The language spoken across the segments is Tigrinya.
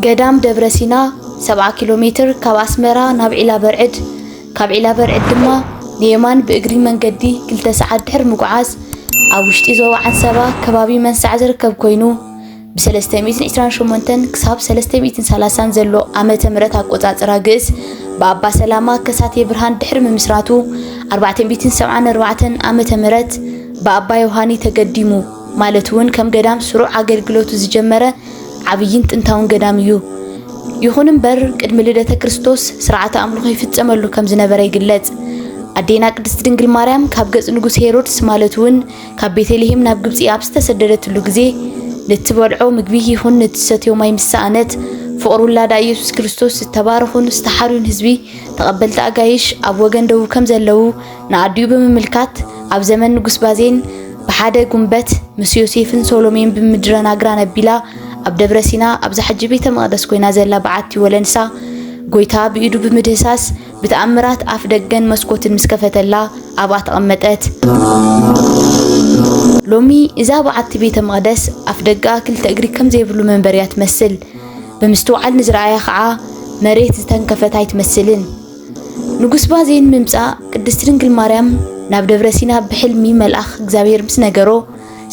ገዳም ደብረ ሲና ሰብዓ ኪሎ ሜትር ካብ ኣስመራ ናብ ዒላ በርዕድ፣ ካብ ዒላ በርዕድ ድማ ንየማን ብእግሪ መንገዲ ክልተ ሰዓት ድሕሪ ምጉዓዝ፣ ኣብ ውሽጢ ዞባ ዓንሰባ ከባቢ መንሳዕ ዝርከብ ኮይኑ፣ ብ ሰለስተ ሚእትን ዕስራን ሸሞንተን ክሳብ ሰለስተ ሚእትን ሰላሳን ዘሎ ዓመተ ምህረት ኣቆጻጽራ ግእዝ፣ ብኣባ ሰላማ ከሳቴ ብርሃን ድሕሪ ምምስራቱ፣ ኣርባዕተ ሚእትን ሰብዓን ኣርባዕተን ዓመተ ምህረት ብኣባ ዮሃኒ ተገዲሙ፣ ማለት እውን ከም ገዳም ስሩዕ ኣገልግሎቱ ዝጀመረ ዓብይን ጥንታውን ገዳም እዩ። ይኹን እምበር፣ ቅድሚ ልደተ ክርስቶስ ስርዓተ ኣምልኾ ይፍጸመሉ ከም ዝነበረ ይግለጽ። ኣዴና ቅድስት ድንግል ማርያም ካብ ገጽ ንጉስ ሄሮድስ፣ ማለት እውን ካብ ቤተልሔም ናብ ግብጺ ኣብ ዝተሰደደትሉ ግዜ፣ ንትበልዖ ምግቢ ይኹን ንትሰትዮ ማይ ምስ ሰኣነት፣ ፍቕሪ ውላዳ ኢየሱስ ክርስቶስ ዝተባረኹን ዝተሓርዩን ህዝቢ ተቐበልቲ ኣጋይሽ ኣብ ወገን ደቡብ ከም ዘለዉ ንኣዲኡ ብምምልካት፣ ኣብ ዘመን ንጉስ ባዜን ብሓደ ጉንበት ምስ ዮሴፍን ሶሎሜን ብምድረ ናግራ ነቢላ ኣብ ደብረ ሲና ኣብዛ ሕጂ ቤተ መቕደስ ኮይና ዘላ በዓቲ ወለንሳ፣ ጎይታ ብኢዱ ብምድህሳስ ብተኣምራት ኣፍ ደገን መስኮትን ምስ ከፈተላ ኣብኣ ተቐመጠት። ሎሚ እዛ በዓቲ ቤተ መቕደስ ኣፍ ደገኣ ክልተ እግሪ ከም ዘይብሉ መንበሪ እያ ትመስል። ብምስትውዓል ንዝረኣያ ኸዓ መሬት ዝተንከፈት ኣይትመስልን። ንጉስ ባዜን ምምጻእ ቅድስት ድንግል ማርያም ናብ ደብረ ሲና ብሕልሚ መልኣኽ እግዚኣብሔር ምስ ነገሮ፣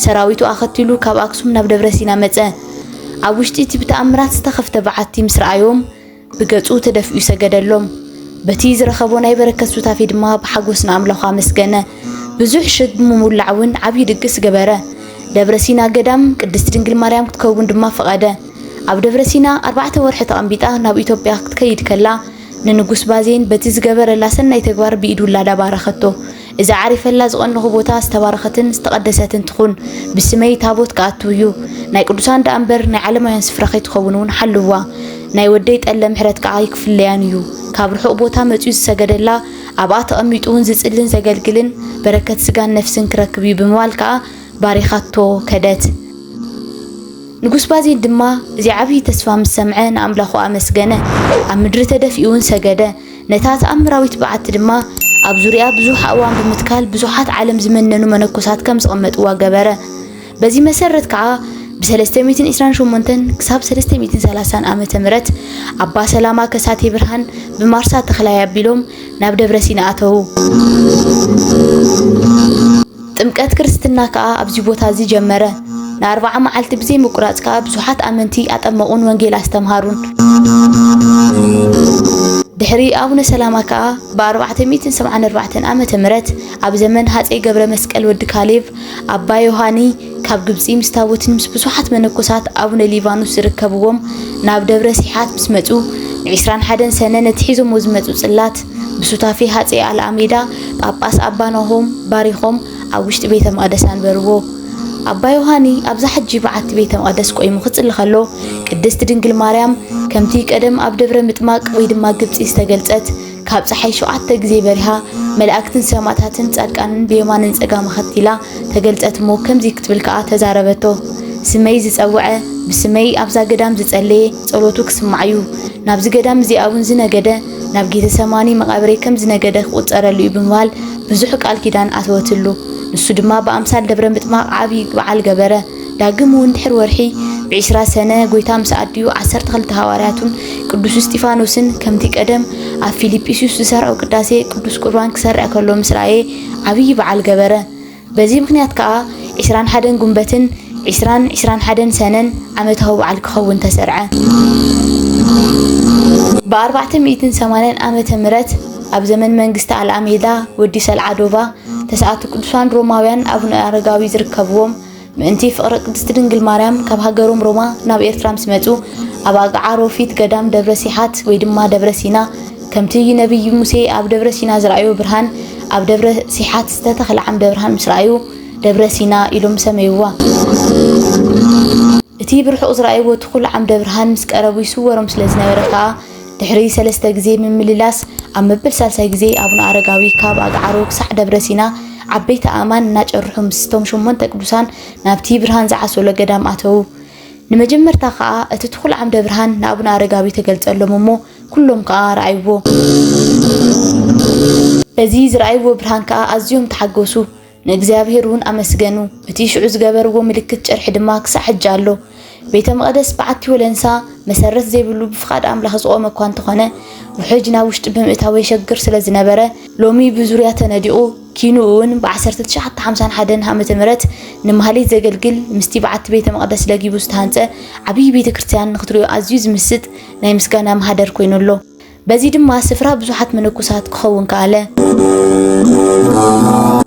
ሰራዊቱ ኣኸቲሉ ካብ ኣክሱም ናብ ደብረ ሲና መጸ። ኣብ ውሽጢ እቲ ብተኣምራት ዝተኸፍተ በዓቲ ምስ ረኣዮም፣ ብገጹ ተደፊኡ ሰገደሎም። በቲ ዝረኸቦ ናይ በረከት ሱታፌ ድማ ብሓጎስ ንኣምላኹ ኣመስገነ። ብዙሕ ሽግ ብምውላዕ እውን ዓብዪ ድግስ ገበረ። ደብረ ሲና ገዳም ቅድስት ድንግል ማርያም ክትከውን ድማ ፈቐደ። ኣብ ደብረ ሲና ኣርባዕተ ወርሒ ተቐሚጣ ናብ ኢትዮጵያ ክትከይድ ከላ፣ ንንጉስ ባዜን በቲ ዝገበረላ ሰናይ ተግባር ብኢድ ውላዳ ባረኸቶ። እዛ ዓሪፈላ ዝቐነኹ ቦታ ዝተባረኸትን ዝተቐደሰትን ትኹን፣ ብስመይ ታቦት ክኣቱ እዩ። ናይ ቅዱሳን ደኣ እምበር ናይ ዓለማውያን ስፍራ ከይትኸውን እውን ሓልዋ። ናይ ወደይ ጠለ ምሕረት ከዓ ኣይክፍለያን እዩ። ካብ ርሑቕ ቦታ መጺኡ ዝሰገደላ፣ ኣብኣ ተቐሚጡ እውን ዝጽልን ዘገልግልን በረከት ስጋን ነፍስን ክረክብ እዩ ብምባል ከዓ ባሪኻቶ ከደት። ንጉስ ባዜን ድማ እዚ ዓብዪ ተስፋ ምስ ሰምዐ ንኣምላኹ ኣመስገነ። ኣብ ምድሪ ተደፊኡ እውን ሰገደ። ነታ ተኣምራዊት በዓቲ ድማ ኣብ ዙርያ ብዙሕ ኣእዋም ብምትካል ብዙሓት ዓለም ዝመነኑ መነኮሳት ከም ዝቐመጥዋ ገበረ። በዚ መሰረት ከዓ ብ ሰለስተ ሚእትን ዕስራን ሸሞንተን ክሳብ ሰለስተ ሚእትን ሰላሳን ዓመተ ምህረት ኣባ ሰላማ ከሳቴ ብርሃን ብማርሳ ተኽላይ ኣቢሎም ናብ ደብረ ሲና ኣተዉ። ጥምቀት ክርስትና ከኣ ኣብዚ ቦታ እዚ ጀመረ። ንኣርብዓ መዓልቲ ብዘይ ምቁራጽ ከኣ ብዙሓት ኣመንቲ ኣጠመቑን ወንጌል ኣስተምሃሩን። ድሕሪ ኣቡነ ሰላማ ከኣ ብ ኣርባዕተ ሚእትን ሰብዓን ኣርባዕተን ዓመተ ምህረት ኣብ ዘመን ሃጸይ ገብረ መስቀል ወዲ ካሌብ ኣባ ዮሃኒ ካብ ግብጺ ምስ ታቦትን ምስ ብዙሓት መነኮሳት ኣቡነ ሊባኖስ ዝርከብዎም ናብ ደብረ ሲሓት ምስ መጹ፣ ንዒስራን ሓደን ሰነ ነቲ ሒዞሞ ዝመጹ ጽላት ብሱታፌ ሃጸይ ኣልኣሜዳ ጳጳስ ኣባ ናሆም ባሪኾም ኣብ ውሽጢ ቤተ መቕደስ ኣንበርዎ። ኣባ ዮሃኒ ኣብዛ ሕጂ በዓቲ ቤተ መቕደስ ቆይሙ ክጽሊ ከሎ፣ ቅድስት ድንግል ማርያም ከምቲ ቀደም ኣብ ደብረ ምጥማቅ ወይ ድማ ግብጺ ዝተገልጸት፣ ካብ ጸሓይ ሸውዓተ ግዜ በሪሃ፣ መላእክትን ሰማእታትን ጻድቃንን ብየማንን ጸጋም ኣኸቲላ ተገልጸት እሞ ከምዚ ክትብል ከኣ ተዛረበቶ፣ ስመይ ዝጸውዐ ብስመይ ኣብዛ ገዳም ዝጸለየ ጸሎቱ ክስማዕ እዩ። ናብዚ ገዳም እዚኣ እውን ዝነገደ ናብ ጌተሰማኒ መቓብረይ ከም ዝነገደ ክቑጸረሉ እዩ ብምባል ብዙሕ ቃል ኪዳን ኣተወትሉ። ንሱ ድማ ብኣምሳል ደብረ ምጥማቕ ዓብዪ በዓል ገበረ። ዳግም እውን ድሕሪ ወርሒ ብዒስራ ሰነ ጎይታ ምስ ኣዲኡ ዓሰርተ ክልተ ሃዋርያቱን ቅዱስ እስጢፋኖስን ከምቲ ቀደም ኣብ ፊልጵስዩስ ዝሰርዖ ቅዳሴ ቅዱስ ቁርባን ክሰርዕ ከሎ ምስ ረኣየ ዓብዪ በዓል ገበረ። በዚ ምኽንያት ከኣ ዒስራን ሓደን ጉንበትን ዒስራን ዒስራን ሓደን ሰነን ዓመታዊ በዓል ክኸውን ተሰርዐ። ብ ኣርባዕተ ሚእትን ሰማንያን ዓመተ ምህረት ኣብ ዘመን መንግስቲ ኣልኣሜዳ ወዲ ሰልዓዶባ ተስዓቱ ቅዱሳን ሮማውያን ኣቡነ ኣረጋዊ ዝርከብዎም ምእንቲ ፍቕሪ ቅድስቲ ድንግል ማርያም ካብ ሃገሮም ሮማ ናብ ኤርትራ ምስ መጹ ኣብ ኣግዓሮ ፊት ገዳም ደብረ ሲሓት ወይ ድማ ደብረ ሲና ከምቲ ነቢይ ሙሴ ኣብ ደብረ ሲና ዝረኣዮ ብርሃን ኣብ ደብረ ሲሓት ዝተተኽለ ዓምደ ብርሃን ምስ ረኣዩ ደብረ ሲና ኢሎም ሰመይዋ። እቲ ብርሑቕ ዝረኣይዎ ትኹል ዓምደ ብርሃን ምስ ቀረቡ ይስወሮም ስለ ዝነበረ ከኣ ድሕሪ ሰለስተ ግዜ ምምልላስ ኣብ መበል ሳልሳይ ግዜ ኣቡነ ኣረጋዊ ካብ ኣግዓሮ ክሳዕ ደብረ ሲና ዓበይቲ ኣእማን እናጨርሑ ምስቶም ሸሞንተ ቅዱሳን ናብቲ ብርሃን ዝዓሰሎ ገዳም ኣተዉ። ንመጀመርታ ከኣ እቲ ትኹል ዓምደ ብርሃን ንኣቡነ ኣረጋዊ ተገልጸሎም እሞ ኩሎም ከኣ ረኣይዎ። በዚ ዝረኣይዎ ብርሃን ከኣ ኣዝዮም ተሓጎሱ። ንእግዚኣብሔር እውን ኣመስገኑ። እቲ ሽዑ ዝገበርዎ ምልክት ጨርሒ ድማ ክሳዕ ሕጂ ኣሎ። ቤተ መቕደስ በዓቲ ወለንሳ መሰረት ዘይብሉ ብፍቓድ ኣምላኽ ዝቖመ እኳ እንተኾነ፣ ውሕጅ ናብ ውሽጢ ብምእታው የሸግር ስለ ዝነበረ፣ ሎሚ ብዙርያ ተነዲቑ፣ ኪኑ እውን ብ1951 ዓመተ ምህረት ንማህሌት ዘገልግል፣ ምስቲ በዓቲ ቤተ መቕደስ ለጊቡ ዝተሃንጸ ዓብዪ ቤተ ክርስቲያን ንኽትሪኦ ኣዝዩ ዝምስጥ ናይ ምስጋና ማህደር ኮይኑ ኣሎ። በዚ ድማ ስፍራ ብዙሓት መነኮሳት ክኸውን ከኣለ።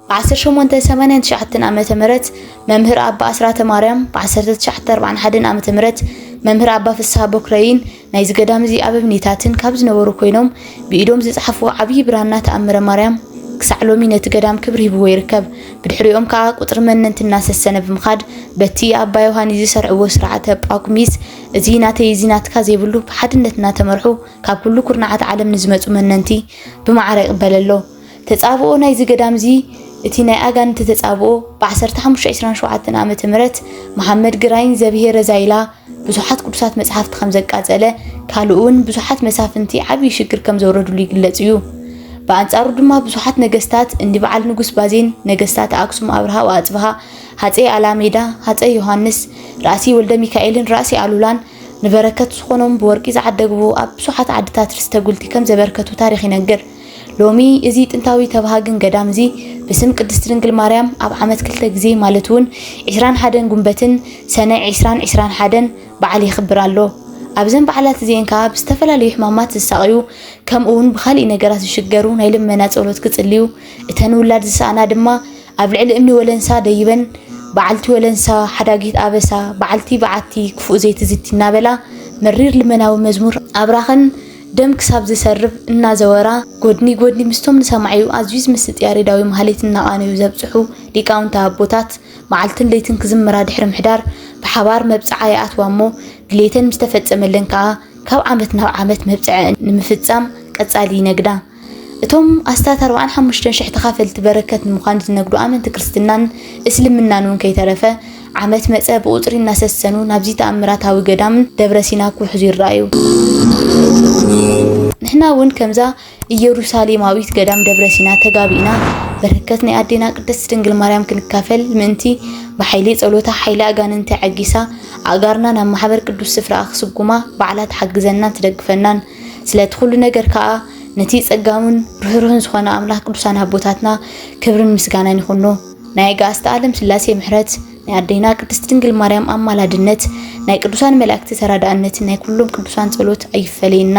ብ1889 ዓመተ ምህረት መምህር ኣባ ኣስራተ ማርያም፣ ብ1941 ዓመተ ምህረት መምህር ኣባ ፍስሃ ቦክረይን ናይዚ ገዳም እዚ ኣበምኔታትን ካብ ዝነበሩ ኮይኖም፣ ብኢዶም ዝጸሓፍዎ ዓብዪ ብራና ተኣምረ ማርያም ክሳዕ ሎሚ ነቲ ገዳም ክብሪ ሂብዎ ይርከብ። ብድሕሪኦም ከኣ ቁጽሪ መነንቲ እናሰሰነ ብምኻድ፣ በቲ ኣባ ዮሃንስ ዝሰርዕዎ ስርዓተ ጳኩሚስ፣ እዚ ናተይ እዚ ናትካ ዘይብሉ፣ ብሓድነት እናተመርሑ ካብ ኩሉ ኩርናዓት ዓለም ንዝመጹ መነንቲ ብማዕረ ይቕበል ኣሎ። ተጻብኦ ናይዚ ገዳም እዚ፣ እቲ ናይ ኣጋንንቲ ተጻብኦ፣ ብ1527 ዓመተ ምህረት መሓመድ ግራኝ ዘብሄረ ዛይላ ብዙሓት ቅዱሳት መጽሓፍቲ ከም ዘቃጸለ፣ ካልእ እውን ብዙሓት መሳፍንቲ ዓብዪ ሽግር ከም ዘውረድሉ ይግለጽ እዩ። ብኣንጻሩ ድማ ብዙሓት ነገስታት፣ እንዲ በዓል ንጉስ ባዜን፣ ነገስታት ኣክሱም ኣብርሃ ወኣጽብሃ፣ ሃጸይ ኣላሜዳ፣ ሃጸይ ዮሃንስ፣ ራእሲ ወልደ ሚካኤልን ራእሲ ኣሉላን፣ ንበረከት ዝኾኖም ብወርቂ ዝዓደግዎ ኣብ ብዙሓት ዓድታት ርስተ ጉልቲ ከም ዘበርከቱ ታሪኽ ይነግር። ሎሚ እዚ ጥንታዊ ተባሃግን ገዳም እዚ ብስም ቅድስት ድንግል ማርያም ኣብ ዓመት ክልተ ግዜ፣ ማለት እውን 21 ጉንበትን ሰነ 20 21 በዓል የኽብር ኣሎ። ኣብዘን በዓላት እዚአን ከኣ ብዝተፈላለዩ ሕማማት ዝሳቐዩ፣ ከምኡ እውን ብኻልእ ነገራት ዝሽገሩ ናይ ልመና ጸሎት ክጽልዩ፣ እተን ውላድ ዝሰኣና ድማ ኣብ ልዕሊ እምኒ ወለንሳ ደይበን፣ በዓልቲ ወለንሳ ሓዳጊት ኣበሳ፣ በዓልቲ በዓቲ ክፉእ ዘይትዝቲ እናበላ መሪር ልመናዊ መዝሙር ኣብራኸን ደም ክሳብ ዝሰርብ እናዘወራ፣ ጎድኒ ጎድኒ ምስቶም ንሰማዒኡ ኣዝዩ ዝምስጥ ያሬዳዊ ማህሌት እናቓነዩ ዘብጽሑ ሊቃውንቲ ኣቦታት፣ መዓልትን ለይትን ክዝምራ ድሕሪ ምሕዳር፣ ብሓባር መብጽዓ ይኣትዋ እሞ፣ ድሌተን ምስ ተፈጸመለን ከኣ፣ ካብ ዓመት ናብ ዓመት መብጽዐ ንምፍጻም ቀጻሊ ይነግዳ። እቶም ኣስታት 45,000 ተኻፈልቲ በረከት ንምዃን ዝነግዱ ኣመንቲ ክርስትናን እስልምናን እውን ከይተረፈ፣ ዓመት መጸ ብቑጽሪ እናሰሰኑ ናብዚ ተኣምራታዊ ገዳምን ደብረ ሲና ክውሕዙ ይረኣዩ። ንሕና እውን ከምዛ ኢየሩሳሌማዊት ገዳም ደብረ ሲና ተጋቢእና በረከት ናይ ኣዴና ቅድስት ድንግል ማርያም ክንካፈል ምእንቲ፣ ብሓይሊ ጸሎታ ሓይሊ ኣጋንንቲ ዓጊሳ፣ ኣእጋርና ናብ ማሕበር ቅዱስ ስፍራ ክስጉማ ባዕላ ትሓግዘናን ትደግፈናን። ስለቲ ኩሉ ነገር ከኣ ነቲ ጸጋሙን ርህሩህን ዝኾነ ኣምላኽ ቅዱሳን ኣቦታትና ክብርን ምስጋናን ይኹኖ። ናይ ኣጋእዝተ ዓለም ስላሴ ምሕረት፣ ናይ ኣዴና ቅድስት ድንግል ማርያም ኣማላድነት፣ ናይ ቅዱሳን መላእክቲ ተራዳእነትን ናይ ኩሎም ቅዱሳን ጸሎት ኣይፈለየና።